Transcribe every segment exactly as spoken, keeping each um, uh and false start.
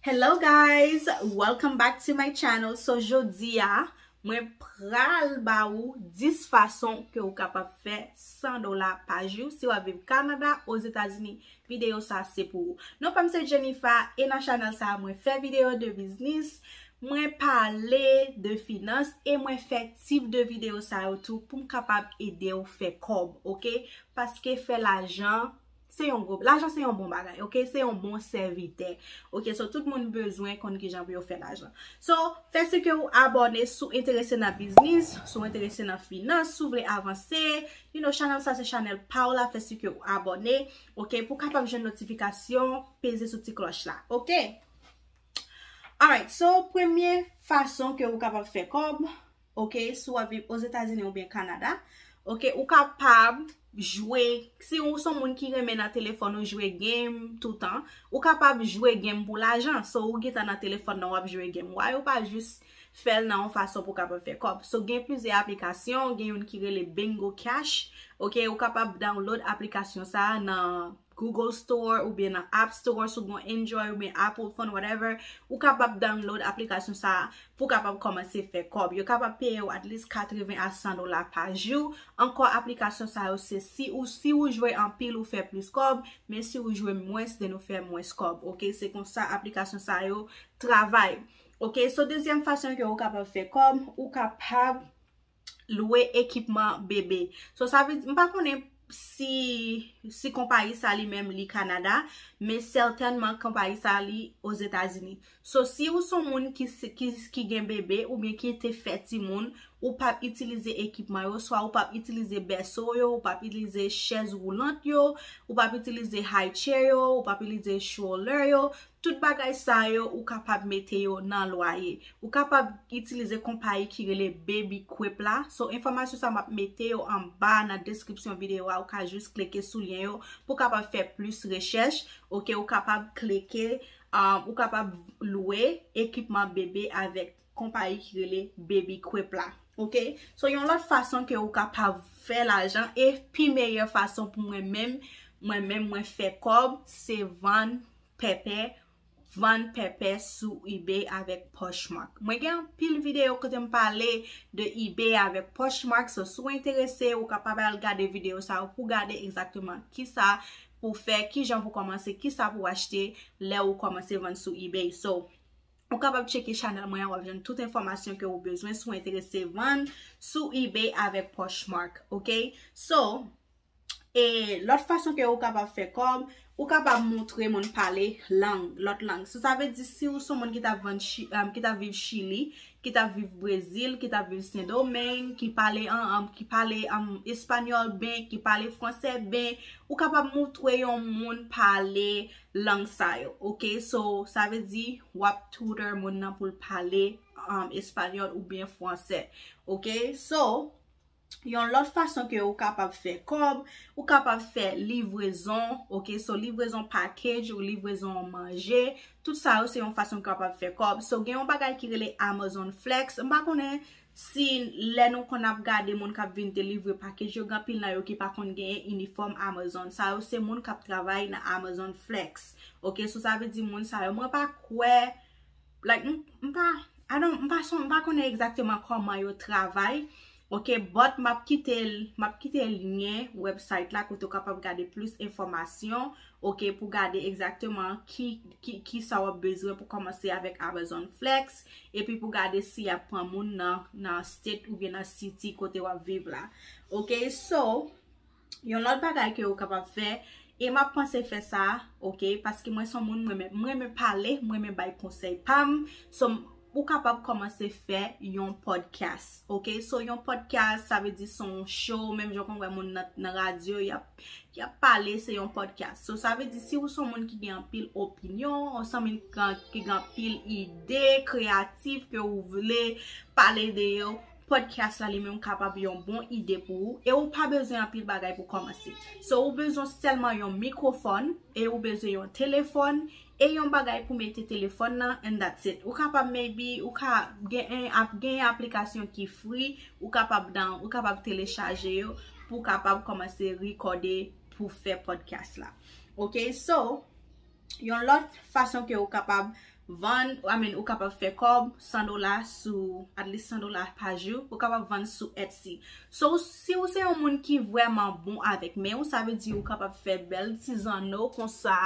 Hello guys, welcome back to my channel. So jodi a, mwen pral ba ou dis fason ke ou kapab fè san dola pa jou si w ap viv Kanada, Ozetazini. Videyo sa se pou ou. Non pa m se Jennifer e nan chanèl sa mwen fè videyo de biznis, mwen pale de finans e mwen fè tip de videyo sa yo tou pou m kapab ede w fè kòb, oke? Paske fè lajan se yon gwo, lajan se yon bon bagay, oke? Se yon bon sèvitè. Oke, so tout moun bezwen konn kijan pou yo fè lajan. So, fè si ke ou abòne si w enterese nan biznis, si w enterese nan finans, si w vle avanse. You know, chanèl sa se chanèl pa w la, fè si ke ou abòne, oke? Pou w kapab jwenn notifikasyon, peze sou ti klòch la, oke? Alright, so premye fason ke ou kapab fè kòb, oke, si w ap viv Ozetazini oubyen Kanada, oke, ou kapab jwe, si ou se yon moun ki renmen nan telefòn ou jwe game toutan, ou kapab jwe game pou lajan. So, ou gentan nan telefòn nan w ap jwe game. Why ou pa jis fè l nan yon fason pou w kapab fè kòb? So, gen plizyè aplikasyon, gen youn ki rele Bingo Cash, oke, ou kapab download aplikasyon sa a nan Google Store oubyen nan App Store, si w gen Android oubyen Apple phone, whatever, ou kapab download aplikasyon sa a pou w kapab kòmanse fè kòb. Yo kapab peye w at least katreven a san dola pa jou. Ankò, aplikasyon sa yo se si ou, si ou jwe anpil, ou fè plis kòb, men si ou jwe mwens, then ou fè mwens kòb, oke? Se konsa aplikasyon sa yo travay. Oke, so dezyèm fason ke ou kapab fè kòb, ou kapab lwe ekipman bebe. So, sa vle di, m pa konnen si, si konpayi sa li menm li Kanada, men sètènman konpayi sa li Ozetazini. So, si ou se yon moun ki, se- ki, ki gen bebe oubyen ki te fè timoun, ou p ap itilize ekipman yo, swa ou p ap itilize bèso yo, ou p ap itilize chèz woulant yo, ou p ap itilize high chair yo, ou p ap itilize stroller yo, tout bagay sa yo, ou kapab mete yo nan lwaye. Ou kapab itilize konpayi ki rele Baby Crib la. So, enfòmasyon sa m ap mete yo anba nan deskripsyon videyo a, ou ka jis klike sou lyen yo pou w kapab fè plis rechèch. Oke, ou kapab klike, um, ou kapab lwe ekipman bebe avèk konpayi ki rele Baby Crib la. Oke? So, yon lòt fason ke ou kapab fè lajan, e pi meyè fason pou mwen menm, mwen menm, mwen fè kòb, se vann pèpè, vann pèpè sou eBay avèk Poshmark. Mwen gen anpil videyo kote m pale de eBay avèk Poshmark, so si w enterese, ou kapab al gade videyo sa yo pou gade egzakteman kisa pou fè, kijan pou kòmanse, kisa pou achte lè ou kòmanse vann sou eBay. So, ou kapab tcheke chanèl mwen an, w ap jwenn tout enfòmasyon ke ou bezwen si w enterese vann sou eBay avèk Poshmark, oke? So, e lòt fason ke ou kapab fè kòb, ou kapab montre moun pale lang, lòt lang. So, sa vle di si ou se yon moun ki t ap vann Chi-, um, ki t ap viv Chili, ki t ap viv Brezil, ki t ap viv Sendomeng, ki pale an, an, ki pale, um, espanyòl ben, ki pale fransè ben, ou kapab montre yon moun pale lang sa yo, oke? So, sa vle di w ap tutor moun nan pou l pale, um, espanyòl oubyen fransè, oke? So, yon lòt fason ke ou kapab fè kòb, ou kapab fè livrezon, oke? So, livrezon package ou livrezon manje, tout sa yo se yon fason ke ou kapab fè kòb. So, gen yon bagay ki rele Amazon Flex. M pa konnen si lè nou konn ap gade moun k ap vin delivre package yo, gen anpil nan yo ki pa konn genyen inifòm Amazon. Sa yo se moun k ap travay nan Amazon Flex. Oke, so sa vle di moun sa yo, mwen pa kwè, like, m, m pa, I don't, m pa son, m pa konnen egzakteman kòman yo travay. Oke, but m ap kite l, m ap kite lyen website la kote w kapab gade plis enfòmasyon, oke, pou gade egzakteman ki, ki, ki sa w ap bezwen pou kòmanse avèk Amazon Flex, epi pou gade si y ap pran moun nan, nan state oubyen nan city kote w ap viv la. Oke, so, yon lòt bagay ke ou kapab fè, e m ap panse fè sa, oke, paske mwen se yon moun, mwen renmen, mwen renmen pale, mwen renmen bay konsèy pa m, so, ou kapab kòmanse fè yon podcast, oke? So, yon podcast, sa vle di se yon show, menm jan w konn wè moun nan, nan radyo, y ap, y ap pale, se yon podcast. So, sa vle di si ou se yon moun ki gen anpil opinyon, ou se yon moun ki gen, ki gen anpil ide kreyatif ke ou vle pale de yo, podcast la li menm kapab yon bon ide pou ou, e ou pa bezwen anpil bagay pou kòmanse. So, ou bezwen sèlman yon mikwofòn, e ou bezwen yon telefòn, e yon bagay pou mete telefòn nan, and that's it. Ou kapab maybe, ou ka gen, ap, gen aplikasyon ki free, ou kapab dan, ou kapab telechaje yo pou w kapab kòmanse rekòde pou fè podcast la. Oke, so, Yon lòt fason ke ou kapab vann, I mean, ou kapab fè kòb san dola sou, at least san dola pa jou, ou kapab vann sou Etsy. So, si ou se yon moun ki vrèman bon avèk men ou, sa vle di ou kapab fè bèl ti zanno konsa,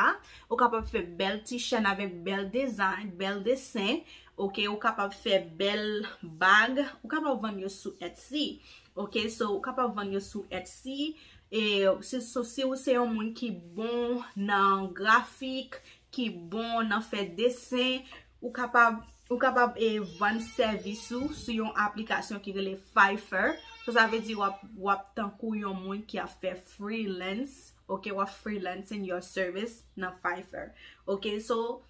ou kapab fè bèl ti chèn avèk bèl dizay, bèl desen, ok, ou kapab fè bèl bag, ou kapab vann yo sou Etsy, ok, so ou kapab vann yo sou Etsy, e si, so, si ou se yon moun ki bon nan grafik, ki bon nan fè desen, ou kapab, ou kapab e vann sèvis ou sou yon aplikasyon ki rele Fiverr. So, sa vle di w ap, w ap tankou yon moun ki ap fè freelance, ok, w ap freelancing your service nan Fiverr, ok, so,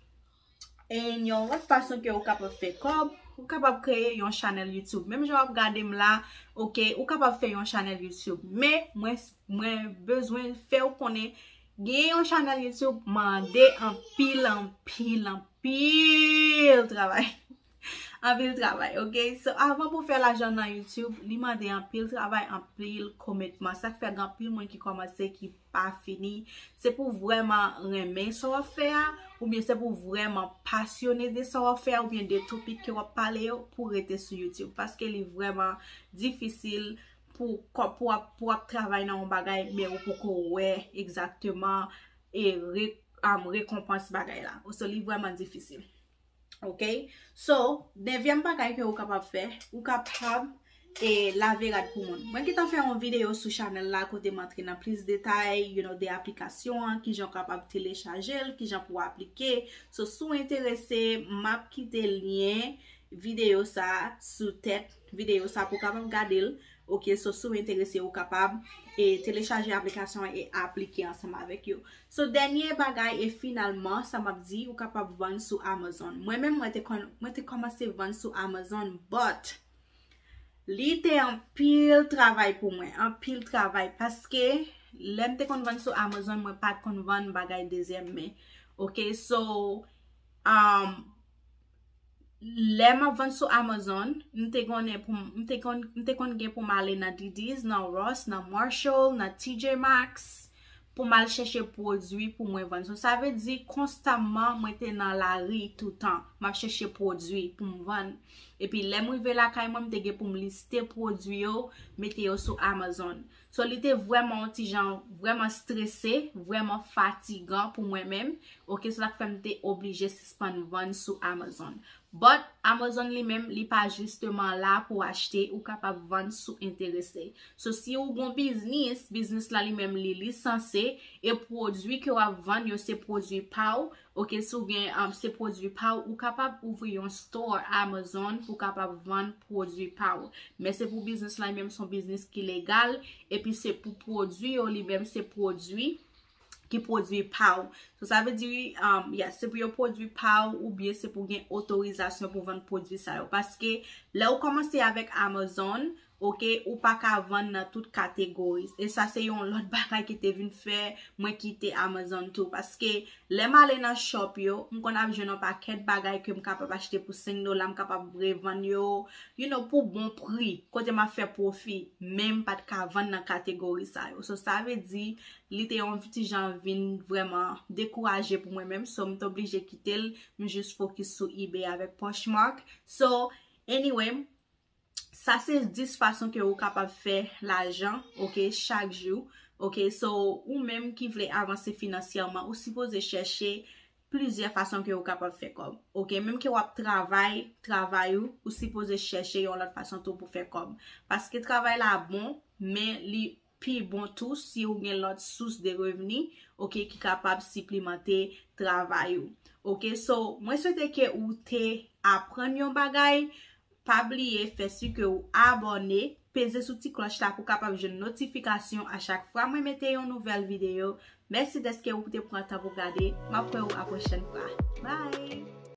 e yon lòt fason ke ou kapab fè kòb, ou kapab kreye yon chanèl YouTube. Menm jan w ap gade m la, ok, ou kapab fè yon chanèl YouTube. Men, mwen, mwen bezwen fè w konnen, gen yon chanèl YouTube mande anpil, anpil, anpil travay. Anpil travay, ok? So, avan pou fè lajan nan YouTube, li mande anpil travay, anpil komitman. Sa k fè gen anpil moun ki kòmanse, ki pa fini. Se pou vrèman renmen sa w ap fè a, oubyen se pou vrèman pasyone de sa w ap fè a, oubyen de topik ke w ap pale yo, pou rete sou YouTube. Paske li vrèman difisil pou, pou w ap, pou w ap travay nan yon bagay, men ou poko wè egzakteman e re, um, rekonpans bagay la. So, li vrèman difisil. Ok? So, dezyèm bagay ke ou kapab fè, ou kapab e lave rad pou moun. Mwen gentan fè yon videyo sou chanèl la kote m antre nan plis detay, you know, de aplikasyon an, kijan w kapab telechaje l, kijan pou w aplike. So, si w enterese, m ap kite lyen videyo sa sou tèt videyo sa pou w kapab gade l. Ok, so si w enterese, ou kapab e telechaje aplikasyon an e aplike ansanm avèk yo. So, dènye bagay e finalman, sa m ap di, ou kapab vann sou Amazon. Mwen menm, mwen te kon, mwen te kòmanse vann sou Amazon, but li te anpil travay pou mwen, anpil travay, paske lè m te konn vann sou Amazon, mwen pa t konn vann bagay dezyèm men. Ok, so, um, lè m ap vann sou Amazon, m te konnen pou m, m te konn, m te konn gen pou m ale nan Didis, nan Ross, nan Marshall, nan T J Maxx, pou m al chèche pwodui pou mwen vann. So, sa vle di konstamman, mwen te nan lari toutan. M ap chèche pwodui pou m vann. Epi, lè m rive lakay mwen, m te gen pou m liste pwodui yo, mete yo sou Amazon. So, li te vrèman yon ti jan, vrèman strese, vrèman fatigan pou mwen menm. Ok, se sa k fè m te oblije sispann vann sou Amazon. But, Amazon li menm, li pa jisteman la pou achte, ou kapab vann si w enterese. So, si ou gon biznis, biznis la li menm li lisanse, e pwodui ke w ap vann yo se pwodui pa w, ok, si w gen, um, se pwodui pa w, ou kapab ouvri yon store Amazon pou w kapab vann pwodui pa w. Men se pou biznis la li menm, se yon biznis ki legal, epi se pou pwodui yo li menm, se pwodui ki pwodui pa w. So, sa vle di, um, yes, se pou yo pwodui pa w oubyen se pou gen otorizasyon pou vann pwodui sa yo. Paske lè w kòmanse avèk Amazon, ok, ou pa ka vann nan tout kategori. E sa se yon lòt bagay ki te vin fè mwen kite Amazon tou. Paske lè m ale nan shop yo, m konn ap jwenn yon pakèt bagay ke m kapab achte pou senk dola, m kapab revann yo, you know, pou bon pri, kote m ap fè pwofi. Men m pa t ka vann nan kategori sa yo. So, sa vle di, li te yon ti jan vin vrèman dekouraje pou mwen menm. So, m te oblije kite l. M jis fokis sou eBay avèk Poshmark. So, anyway, sa se dis fason ke ou kapab fè lajan, ok, chak jou. Ok, so, ou menm ki vle avanse finansyèman, ou sipoze chèche plizyè fason ke ou kapab fè kòb. Ok, menm ke w ap travay, travay ou, ou sipoze chèche yon lòt fason tou pou fè kòb. Paske travay la bon, men li pi bon tou si ou gen lòt sous de revni, ok, ki kapab siplimante travay ou. Ok, so, mwen swete ke ou te aprann yon bagay, pa bliye fè si ke ou abòne, peze sou ti klòch la pou kapab jwenn notifikasyon a chak fwa mwen mete yon nouvèl videyo. Mèsi dèske ou te pran tan pou gade. M ap wè ou a pwochèn fwa. Bye!